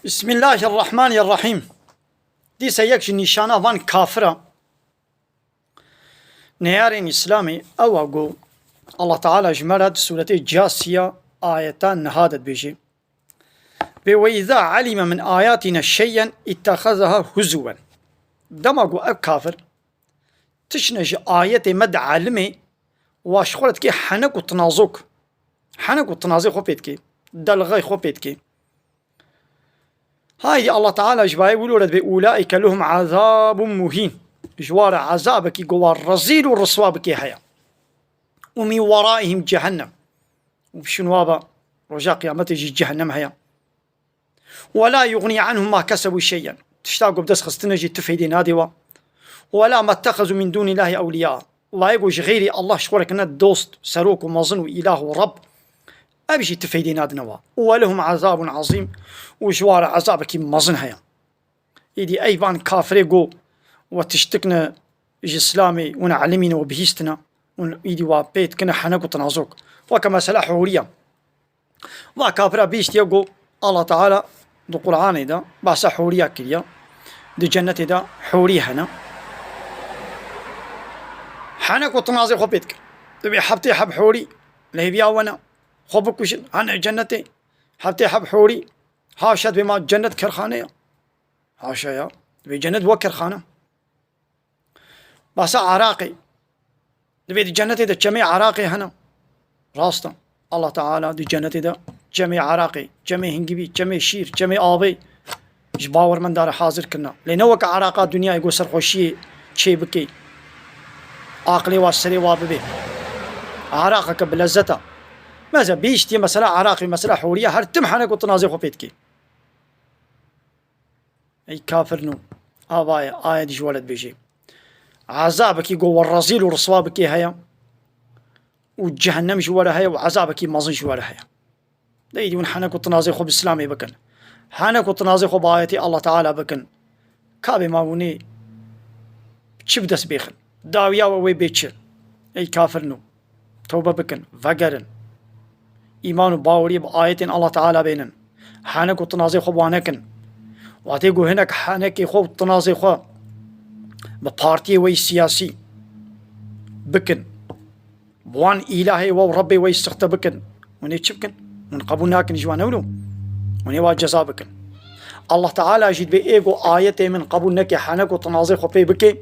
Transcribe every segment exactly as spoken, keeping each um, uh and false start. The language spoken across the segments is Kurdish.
Bismillahirrahmanirrahîm. Dîsa yek ji nîşana van kafira neyarên Îslamê ew a ku Allah Teala ji me re di sûretê Casiya ayeta niha de dibêje. Bê we îza elîme min ayatîne şeyyen îttehazaha huzuwen. Dema ku ev kafir tiştine ji ayetê me dielime, wa ji xwe re dike henek û tinazok. Henek û tinazê xwe pê dike. Delxey xwe pê dike. Haydî Allah Teala ji bayê wilo re dibê, ulaîke lehum azabun muhîn. Ji wa re ezabekî ku wa rezîl û riswa bike heye. Û min weraihim cehennem. Û bi şûn wa ba roja qiyametê jî cehennem heye. Wela yuxnî anhum ma kesebû şeyyen. Tişta ku bi dest xistine jî tu feydê nadê wa. Wela mettexezu min dûnîllahî ewliya. Layê ku ji xeyrî Allah ji xwe re kirine dost, serok û mezin û îlah û Reb. Ev jî tu feydê nadine wa. Û welehum azabun azîm. Û ji wa re ezabekî mezin heye. Îdî ey van kafirê ku we tiştikine ji Îslamê, hûn elimîne, we bihîstine, hûn îdî wa pê dikine henek û tinazok. Weke mesela hûriya. Va kafira bihîstiye ku Allah Teala di Qur'anê de behsa hûriya kiriye. Di cennetê de hûrî hene. Henek û tinazê xwe pê dikin. Dibê heftê heb hûrî li hêviya we ne. Xwe bikujin. Hene cennetê. Heftê heb hûrî. Haşa dibê ma cennet kerxane ye. Haşa ya. Dibê cennet we kerxane. Basa Iraqê. Dibê di cennetê de çemê Iraqê hene. Rast e. Allah Teala di cennetê de çemê Iraqê, çemê hingivî, çemê şîr, çemê avê ji bawermenda re hazir kirine. Lê ne weke Iraqa dinyayê ku serxweşiyê çê bikê. Aqilê wa serê wa bibê. Iraqeke bi lezzet e. Meze bihîştiyê mesela Iraqê, mesela hûriye her tim henek û tinazê xwe pê dikê. Ey kafirno, ava ye, ayet ji we re dibêje. Ezabekî ku we rezîl û riswa bikê heye û cehennem ji we re heye û ezabekî mezin ji we re heye. Deydî hûn henek û tinazê xwe bi Îslamê bikin. Henek û tinazê xwe bi ayetê Allah Teala bikin. Ka bê ma hûnê çi bi dest bêxin? Dawiya we wê bê çi? Ey kafirno. Tewbe bikin, vegerin. Îman û baweriyê bi ayetên Allah Teala bênin. Henek û tinazê xwe bi wan nekin. Watê ku hinek henekê xwe û tinazê xwe bi partiyê we yî siyasî bikin. Bi wan îlahê we û Rebbê we yî sixte bikin. Hûn ê çi bikin? Hûn qebûl nakin ji wan ewlo. Hûn ê wa ceza bikin. Allah Teala jî dibê ê ku ayetê min qebûl neke, henek û tinazê xwe pê bike.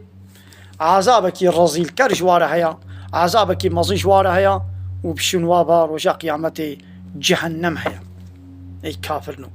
Azabekî rezîlker ji wa re heye, azabekî mezin ji wa re heye û bi şûn wa ba roja qiyametê cehennem heye. Ey kafirno.